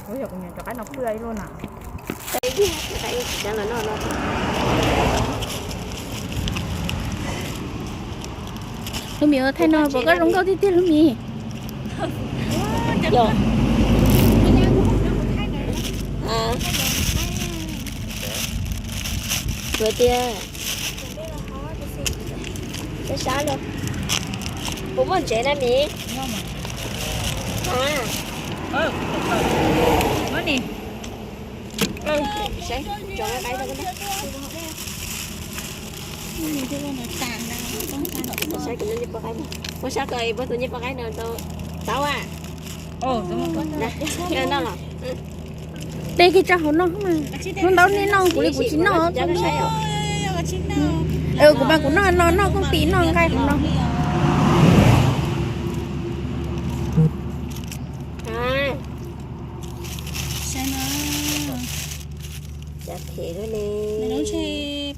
Yog kuv nyiam cov qaib no pw ib lub na. Hlub Mim, thaij no puas koj zoo nkauj tiag tiag Hlub Mim? Ua tiag. Sab sab los. Puas muaj ntsev na Mim? Saib, tso qaib rau. Saib, muab sab ko, muab tus nyiaj poj qaib no rau tau a. Noj los. Tej kiag tso hauv no mas. Hnub ntaub nej noj, kuv li kuv tsis noj. Kuv mas kuv noj no, noj kooj tis noj nqaij hauv no. Saib no. Cas phem li ne.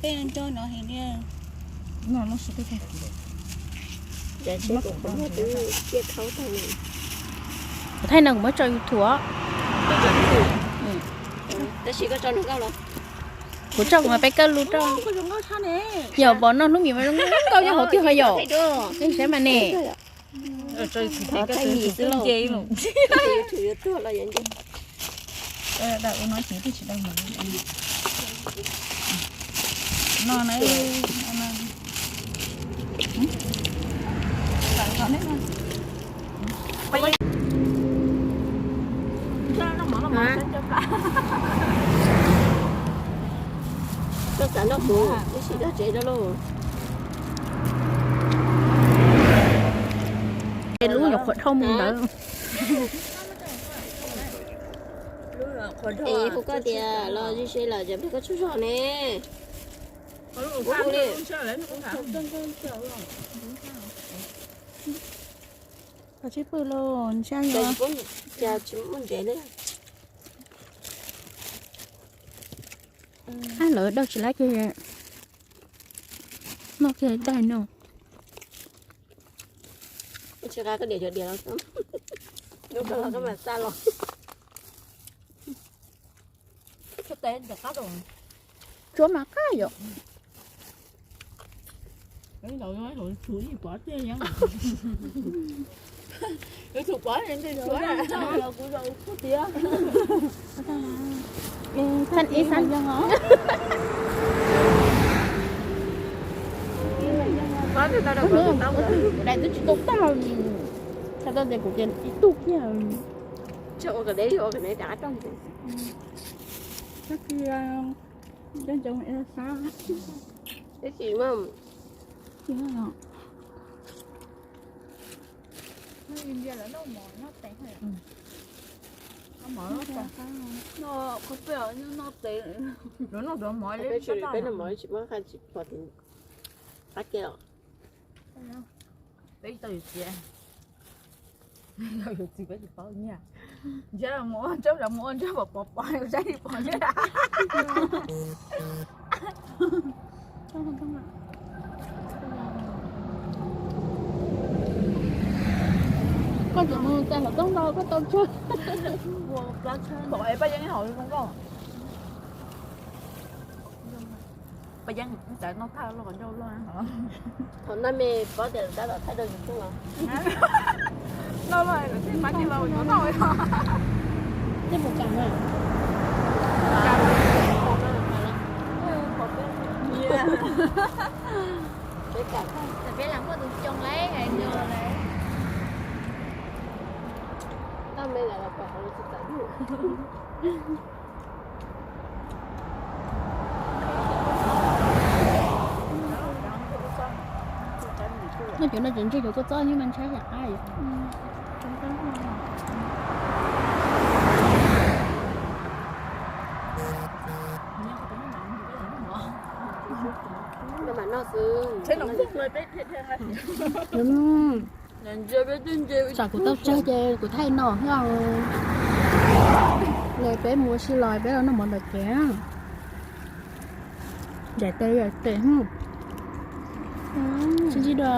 Peb nco no heev li. Kuv thaij no kuv muab tso YouTube os. Tab sis koj tso nws nkauj los? Kuv tso kuv mas peb kawg lus rau. Yog pom no Hlub Mim mas zoo nkauj nyob hauv twg ho yom? Nej saib mas ne. No na. Koj xav noj kuv, ib sim dog tsev rau lauj. Es lub nyuam qhuav dhau mus ntawd. Es kuv koj tias los ze se lawm, ces koj tsuj zog ne. Koj tsis pw los ntshai yog. Cas tsis muaj ntsev li. Ab, lawv daj tsis laib kiag. Noj kiag daj no. Tsis qab koj diam cov diam los, lub ko los koj mam xa los. Tsuab mas qab yom. Than ib xab. Daim twb tsis tau tag, thaij tau tias kuv tias ib tug kiag. Peb noj mov tsis muaj qab kiag os. Peb tau yus txiv, tau yus txiv peb tsis paub nyiaj. Ntshe mus ua ntsuab, mus ua ntsuab pom pom pom yus saib tsis pom nyiaj. Koj tseem mus txais hluav taub ntau koj tau tsawg. Paj Yeeb haus zoo nkauj. Paj Yeeb txawm noj thaj loj qhov ncauj loj. Thaum no me paub tias lawv tab tom thaij rau YouTube los? Loj loj lawm thiaj pab tij laug yuav noj. Tej mus kam na. Peb kam, peb lam muaj tus coo lawm hais no lawm. Tau me lawm los pom qhov tsis tawm. No cov no cov ntse cov kua txob yeej mas ntshai yam qab yom. Tsam kuv tau tsawg ces kuv thaij no thiab. Los peb mus ua si los peb los noj mov ntawm kev. Ncaim tes yam tes. Sib ntsib dua.